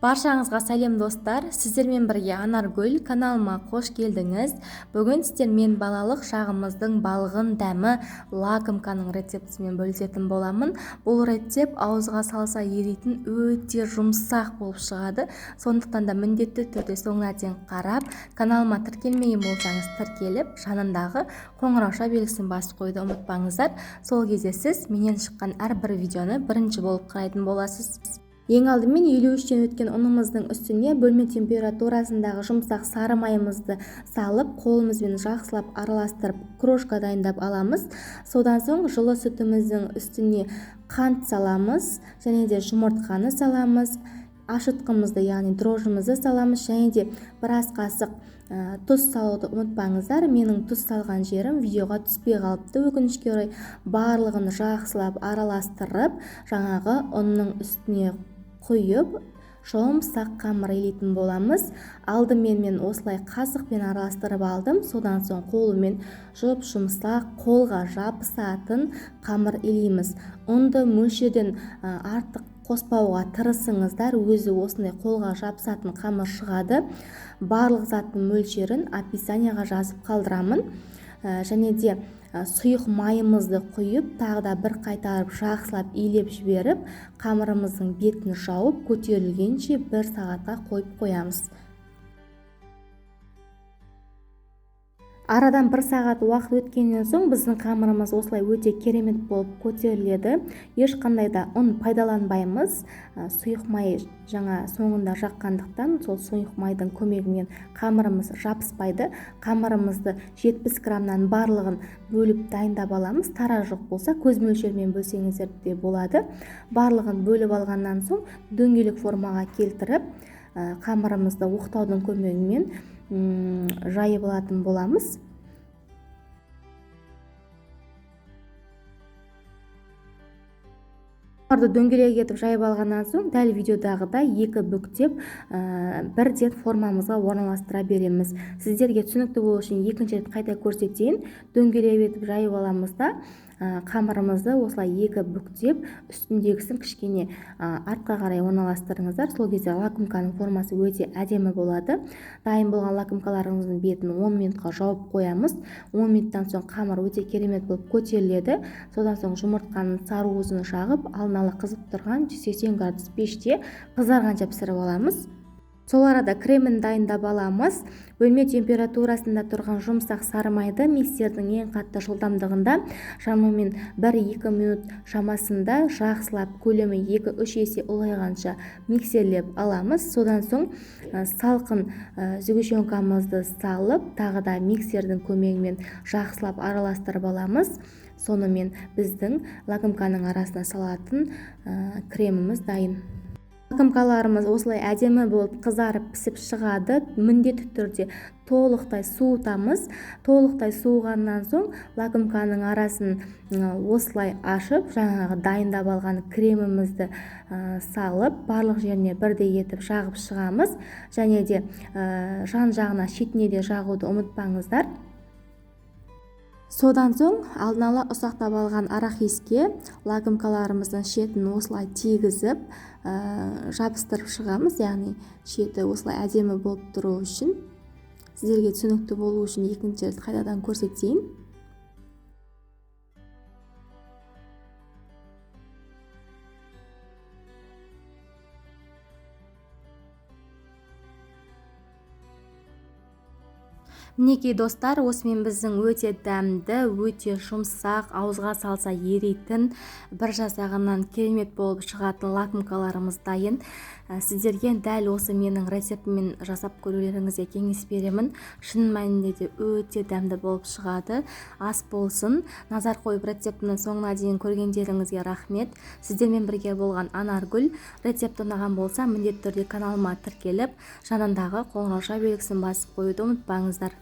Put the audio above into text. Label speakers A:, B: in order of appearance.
A: Баршаңызға сәлем достар, сіздермен бірге Анаргүл, каналыма қош келдіңіз. Бүгін сіздермен балалық шағымыздың балғын дәмі лакомканың рецептісімен бөлісетін боламын. Бұл рецепт ауызға салса еритін өте жұмсақ болып шығады. Сондықтан да міндетті түрде соңына дейін қарап, каналыма тіркелмеген болсаңыз тіркеліп, жанындағы қоңырауша белгісін басып қоюды ұмытпаңыздар. Сол кезде сіз менен шыққан әрбір видеоны бірінші болып қарайтын боласыз. Ең алдымен 53-тен өткен ұнымыздың үстіне бөлме температурасындағы жұмсақ сары майымызды салып, қолымызбен жақсылап араластырып, крошка дайындап аламыз. Содан соң жылы сүтіміздің үстіне қант саламыз, және де жұмыртқаны саламыз, ашытқымызды, яғни дрожжымызды саламыз, және де біраз қасық тұз салуды ұмытпаңыздар. Менің тұз салған жерім видеоға түспей қалыпты, өкінішке орай. Барлығын жақсылап араластырып, жаңағы ұнның үстіне құйып, жұмсақ қамыр илейтін боламыз. Алдымен мен осылай қасықпен араластырып алдым. Содан соң қолымен жұп-жұмсақ, қолға жабысатын қамыр илейміз. Ұнды мөлшерден артық қоспауға тырысыңыздар, өзі осындай қолға жабысатын қамыр шығады. Барлық заттың мөлшерін описанияға жазып қалдырамын. Және де сұйық майымызды құйып, тағы да бір қайтарып жақсылап илеп жіберіп, қамырымыздың бетін жауып, көтерілгенше бір сағатқа қойып қоямыз. Арадан бір сағат уақыт өткеннен соң біздің қамырымыз осылай өте керемет болып көтеріледі. Ешқандай да ұн пайдаланбаймыз. Сұйық май жаңа соңында жаққандықтан, сол сұйық майдың көмегімен қамырымыз жабыспайды. Қамырымызды 70 граммнан барлығын бөліп дайындап аламыз. Тара жоқ болса, көз мөлшерімен бөлсеңіздер де болады. Барлығын бөліп алғаннан соң дөңгелек формаға келтіріп, қамырымызды оқтаудың көмегімен жайып алатын боламыз. Қамырды дөңгелек етіп жайып алғаннан соң дәл видеодағыдай екі бүктеп, бірден формамызға орналастыра береміз. Сіздерге түсінікті болу үшін екінші рет қайта көрсетейін. Дөңгелек етіп жайып аламыз да, қамырымызды осылай екі бүктеп, үстіндегісін кішкене артқа қарай орналастырыңыздар. Сол кезде лакомканың формасы өте әдемі болады. Дайын болған лакомкаларыңыздың бетін 10 минутқа жауып қоямыз. 10 минуттан соң қамыр өте керемет болып көтеріледі. Содан соң жұмыртқаның сары уызын жағып, алдын ала қызып тұрған 180 градус пеште қызарғанша пісіріп аламыз. Сол арада кремін дайындап аламыз. Бөлме температурасында тұрған жұмсақ сары майды миксердің ең қатты жылдамдығында шамамен 1-2 минут шамасында жақсылап көлемі 2-3 есе ұлғайғанша миксерлеп аламыз. Содан соң салқын сгущенкамызды салып, тағы да миксердің көмегімен жақсылап араластырып аламыз. Сонымен біздің лакомканың арасына салатын креміміз дайын. Лакомкаларымыз осылай әдемі болып қызарып пісіп шығады. Міндетті түрде толықтай суытамыз. Толықтай суығаннан соң лакомканың арасын осылай ашып, жаңағы дайындап алған кремімізді салып, барлық жеріне бірдей етіп жағып шығамыз. Және де жан-жағына, шетіне де жағуды ұмытпаңыздар. Содан соң алдын ала ұсақтап алған арахиске лакомкаларымыздың шетін осылай тигізіп, жабыстырып шығамыз. Яғни шеті осылай әдемі болып тұру үшін, сіздерге түсінікті болу үшін екінші рет қайтадан көрсетейін. Мінекей достар, осымен біздің өте дәмді, өте жұмсақ, ауызға салса еритін, бір жасағаннан керемет болып шығатын лакомкаларымыз дайын. Сіздерге дәл осы менің рецептіммен жасап көрулеріңізге кеңес беремін. Шын мәнінде де өте дәмді болып шығады. Ас болсын. Назар қойып рецептімнің соңына дейін көргендеріңізге рахмет. Сіздермен бірге болған Анаргүл. Рецепт ұнаған болса, міндетті түрде каналыма тіркеліп, жанындағы қоңырауша белгісін басып қоюды ұмытпаңыздар.